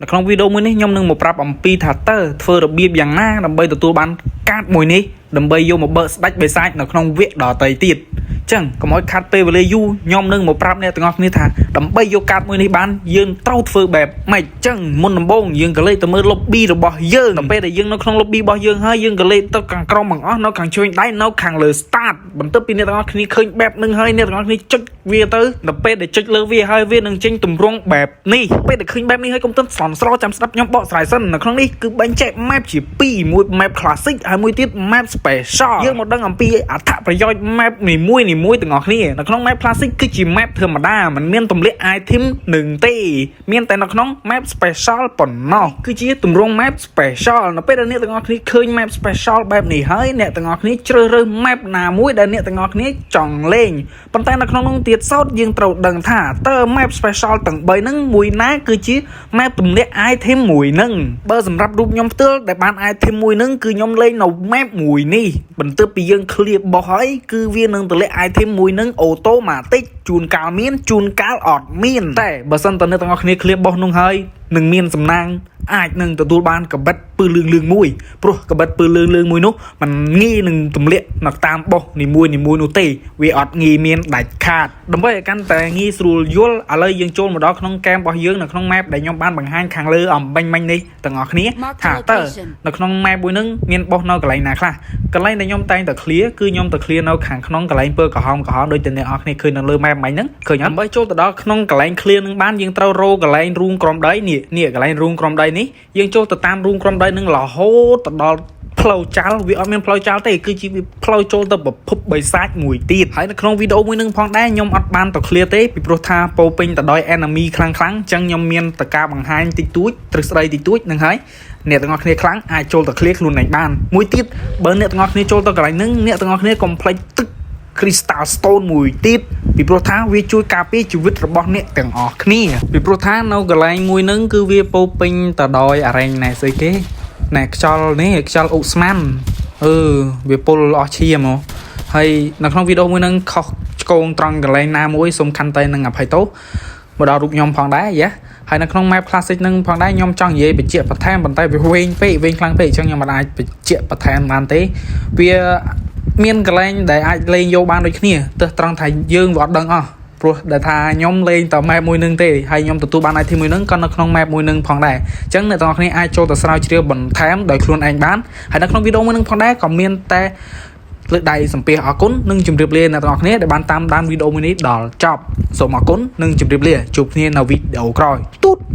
នៅក្នុងវីដេអូមួយនេះខ្ញុំនឹងមកប្រាប់អំពីថាតើធ្វើរបៀបយ៉ាងណាដើម្បីទទួលបានកាតមួយនេះដើម្បីយកមកបើកស្ដេចបិសាចនៅក្នុងវគ្គដទៃទៀតចឹងកុំឲ្យខាត់ពេលវេលាយូរខ្ញុំនឹងមកប្រាប់អ្នកទាំងអស់គ្នាថាដើម្បីយកកាតមួយនេះបានយើងត្រូវធ្វើបែបម៉េចចឹងមុនដំបូងយើងក៏លេចទៅមើល lobby របស់យើងដល់ពេលដែលយើងនៅក្នុង lobby របស់យើងហើយយើងក៏លេចទៅខាងក្រោមបង្អស់នៅខាងឆ្វេងដៃនៅខាងលើ start បន្ទាប់ពីអ្នកទាំងអស់គ្នាឃើញបែបនឹងហើយអ្នកទាំងអស់គ្នាចុចវាទៅដល់ពេលដែលចុចលើវាហើយវានឹងចេញទម្រង់បែបនេះពេលដែលឃើញបែបនេះហើយកុំទិនស្លន់ស្លោចាំស្ដាប់ខ្ញុំបកស្រាយសិននៅក្នុងនេះគឺបែងចែក map ជា2មួយ map classic ហើយមួយទៀត map special យើងមកដឹងអំពីអត្ថប្រយោជន៍ map នីមួយនីមួយទាំងអស់គ្នានៅក្នុង map classic គឺជា map ធម្មតាมันមានទម្លាក់ item នឹងទេមានតែនៅក្នុង map special ប៉ុណ្ណោះគឺជាទម្រង់ map special នៅពេលដែលអ្នកទាំងអស់គ្នាឃើញ map special បែបនេះហើយអ្នកទាំងអស់គ្នាជ្រើសរើស map ណាមួយដែលអ្នកទាំងអស់គ្នាចង់លេងប៉ុន្តែនៅក្នុងនោះទៀតសោតយើងត្រូវដឹងថាតើ map special ទាំង3ហ្នឹងមួយណាគឺជា map ទម្លាក់ item មួយហ្នឹងបើសម្រាប់រូបខ្ញុំផ្ទាល់ដែលបាន item មួយហ្នឹងគឺខ្ញុំលេងនៅ map មួយនេះបន្ទាប់ពីយើង clear បោះហើយគឺវានឹងទម្លាក់ item មួយហ្នឹង automatic ជួនកាលមានជួនកាលអត់មានតែបើសិនតើអ្នកទាំងអស់គ្នា clear បោះនោះហើយនឹងមានសំណាងអាចនឹងទទួលបានកបិតពឺលឿងលឿងមួយព្រោះកបិតពឺលឿងលឿងមួយនោះมันងាយនឹងទម្លាក់នៅតាមបោះនីមួយនីមួយនោះទេវាអត់ងាយមានដាច់ខាតដើម្បីឲ្យកាន់តែងាយស្រួលយល់ឥឡូវយើងចូលមកដល់ក្នុងហ្គេមរបស់យើងនៅក្នុង map ដែលខ្ញុំបានបង្ហាញខាងលើអំបញ្ញមិញនេះទាំងអស់គ្នាថាតើនៅក្នុង map មួយហ្នឹងមានបោះនៅកន្លែងណាខ្លះកន្លែងដែលខ្ញុំតែងតែ clear គឺខ្ញុំទៅ clear នៅខាងក្នុងកន្លែងពើក្រហមក្រហមដូចតែអ្នកនរគ្នាឃើញនៅលើ map មិញហ្នឹងឃើញអត់ដើម្បីចូលទៅដល់ក្នុងកន្លែង clear ហ្នឹងបានយើងត្រូវរកកន្លែងរូងក្រំដីនេះនេះកន្លែងរូងក្រំដីនេះយើងចូលទៅតាមរូងក្រំដីហ្នឹងរហូតទៅដល់ផ្លូវចាល់វាអត់មានផ្លូវចាល់ទេគឺជាវាផ្លូវចូលទៅប្រភពបិសាចមួយទៀតហើយនៅក្នុងវីដេអូមួយនឹងផងដែរខ្ញុំអត់បានទៅ clear ទេពីព្រោះថាពោពេញទៅដោយ enemy ខ្លាំងខ្លាំងអញ្ចឹងខ្ញុំមានតការបង្ហាញតិចតួចទ្រឹស្ដីតិចតួចនឹងហើយអ្នកទាំងអស់គ្នាខ្លាំងអាចចូលទៅ clear ខ្លួនឯងបានមួយទៀតបើអ្នកទាំងអស់គ្នាចូលទៅកន្លែងហ្នឹងអ្នកទាំងអស់គ្នាកុំភ្លេចទឹក Crystal Stone មួយទៀតពីព្រោះថាវាជួយការពារជីវិតរបស់អ្នកទាំងអស់គ្នាពីព្រោះថានៅកន្លែងមួយហ្នឹងគឺវាពោពេញទៅដោយអរែងណែស្អីគេណែខ្យល់នេះខ្យល់ឧស្ម័នអឺវាពុលអស់ឈាមហ៎ហើយនៅក្នុងវីដេអូមួយហ្នឹងខុសឆ្គងត្រង់កន្លែងណាមួយសំខាន់តែនឹងអភ័យទោសមកដល់រូបខ្ញុំផងដែរយ៉ាហើយនៅក្នុង map classic ហ្នឹងផងដែរខ្ញុំចង់និយាយបញ្ជាក់បន្ថែមប៉ុន្តែវាវែងពេកវែងខ្លាំងពេកអញ្ចឹងខ្ញុំមិនអាចបញ្ជាក់បន្ថែមបានទេវាមានកន្លែងដែលអាចលេងយកបានដូចគ្នាទោះត្រង់ថាយើងវាអត់ដឹងអស់ព្រោះដែលថាខ្ញុំលេងតែ map មួយនឹងទេហើយខ្ញុំទទួលបាន item មួយនឹងក៏នៅក្នុង map មួយនឹងផងដែរអញ្ចឹងអ្នកទាំងអស់គ្នាអាចចូលទៅស្រាវជ្រាវបន្ថែមដោយខ្លួនឯងបានហើយនៅក្នុងវីដេអូមួយនឹងផងដែរក៏មានតែលើកដៃសំពះអរគុណនិងជម្រាបលាអ្នកទាំងអស់គ្នាដែលបានតាមដានវីដេអូមួយនេះដល់ចប់សូមអរគុណនិងជម្រាបលាជួបគ្នានៅវីដេអូក្រោយទូត។